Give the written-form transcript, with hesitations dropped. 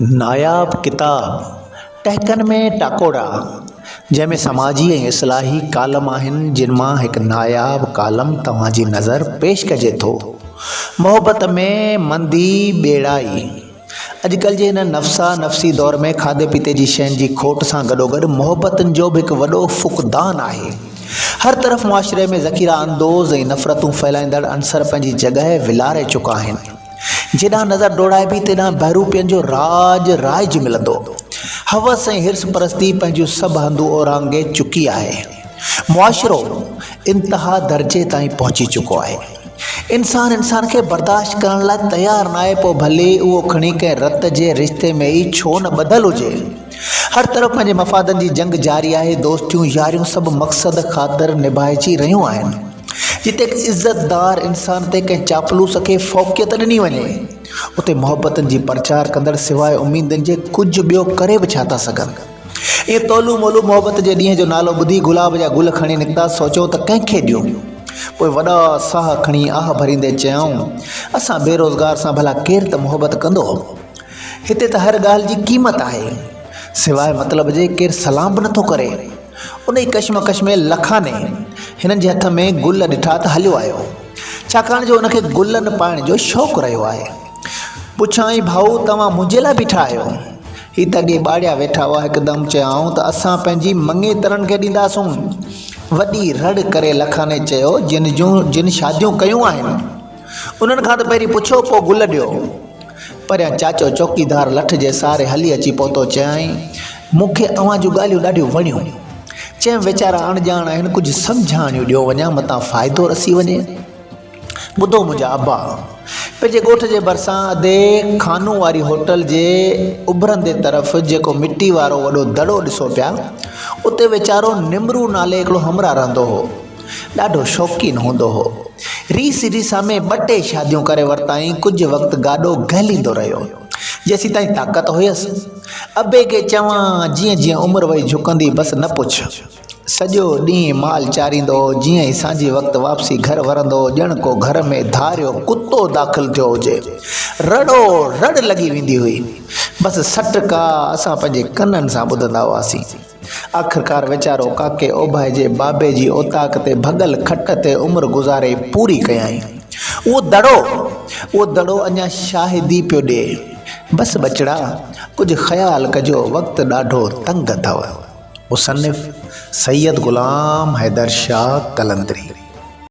ناياب ڪتاب ٽهڪن ۾ ٽاڪوڙا جنهن ۾ سماجي ۽ اصلاحي ڪالم آهن جن مان هڪ ناياب ڪالم توهان جي نظر پيش ڪجي ٿو محبت ۾ مندي ٻيڙائي اڄڪلهه جي هن نفسا نفسي دور ۾ کاڌي پيتي جي شين جي کوٽ سان گڏوگڏ محبتن جو به هڪ وڏو فقدان آهي هر طرف معاشري ۾ ذخيره اندوز ۽ نفرتون ڦهلائيندڙ عنصر پنهنجي جڳهه ولاري چڪا آهن. جيڏانهن نظر ڊوڙائبي تيڏانهن بهروپين جو راڄ رائج ملندو. هوس ۽ حرص پرستي پنهنجون سڀ هنڌون اورانگهي چڪي آهي. معاشرو انتها درجي تائين پهچي چڪو آهي. انسان انسان کي برداشت ڪرڻ لاء تيار ناهي پوء ڀلي اهو کڻي ڪنهن رت جي رشتي ۾ ئي ڇو نه ٻڌل هجي. هر طرف پنهنجي مفادن جي جنگ جاري آهي، دوستيون ياريون سڀ مقصد خاطر نڀائجي رهيون آهن. جتي هڪ عزتدار انسان تي ڪنهن چاپلوس کي فوقيت ڏني وڃي، اتي محبتن جي پرچار ڪندڙ سواء اميدن جي ڪجهه ٻيو ڪري به ڇا ٿا سگهن؟ ائين تولو مولو محبت جي ڏينهن جو نالو ٻڌي گلاب جا گل کڻي نڪتا، سوچيو ته ڪنهن کي ڏيون؟ پوء وڏا ساهه کڻي آهه ڀريندي چيائون، اسان بيروزگار سان ڀلا ڪير ته محبت ڪندو؟ هتي ته هر ڳالهه جي قيمت آهي، سواء مطلب جي ڪير سلام به نٿو ڪري. انهي ڪشمڪش ۾ لکاني هنن جي هٿ ۾ گل ڏٺا ته هليو آيو. ڇاڪاڻ جو ان کي گلن پائڻ جو شوق رهيو آهي. پڇيائين ڀائو توهان منهنجي لاء بيٺا آهيو؟ هي ته اڳي ٻاڙيا ويٺا هئا هڪدم چيائون ته اسان پنهنجي مڱيترن کي ڏينداسون. وڏي رڙ ڪري لکاني چيو جن جون جن شاديون ڪيون آهن. انهن کان ته پهرين پڇو پوء گل ڏيو. پريان چاچو چوڪيدار لٺ جي سهاري هلي اچي پهتو. چيائين، مون کي اوهان جون ڳالهيون ڏاڍيون وڻيون. چيم، ويچارا اڻڄاڻ آهن، ڪجهه سمجهاڻيون ڏيو وڃان متان فائدو رسي وڃي. ٻڌو منهنجا ابا! پنهنجي ڳوٺ جي ڀرسان ادي خانو واري هوٽل جي اڀرندي طرف جيڪو مٽي وارو وڏو دڙو ڏسو پيا، اتي ويچارو نمرو نالي هڪڙو همراهه رهندو هو. ڏاڍو شوقين هوندو هو. ريس ريسا ۾ ٻه ٽي شاديون ڪري ورتائين. ڪجهه وقت گاڏو گهليندو رهيو. جيسيتائين طاقت هيس. ابي کي چوان، جيئن جيئن عمر وئي جهڪندي بس نه پڇ. سڄو ڏينهن مال چاريندو هو. جيئن ئي سانجهي وقت واپسي گهر ورندو هو، ڄڻ ڪو گهر ۾ ڌاريو ڪتو داخل ٿيو هجي. رڙو رڙ لڳي ويندي هئي. بس سٽڪا اسان پنهنجي ڪنن سان ٻڌندا هئاسين. آخرڪار ويچارو ڪاڪي اوڀائي جي بابي جي اوطاق تي ڀڳل کٽ تي عمر گذاري پوري ڪيائين. اهو دڙو، اهو دڙو اڃا شاهدي پيو ڏئي. بس ٻچڙا، ڪجهه خيال ڪجو، وقت ڏاڍو تنگ اٿو. مصنف، سيد غلام حيدر شاهه قلندري.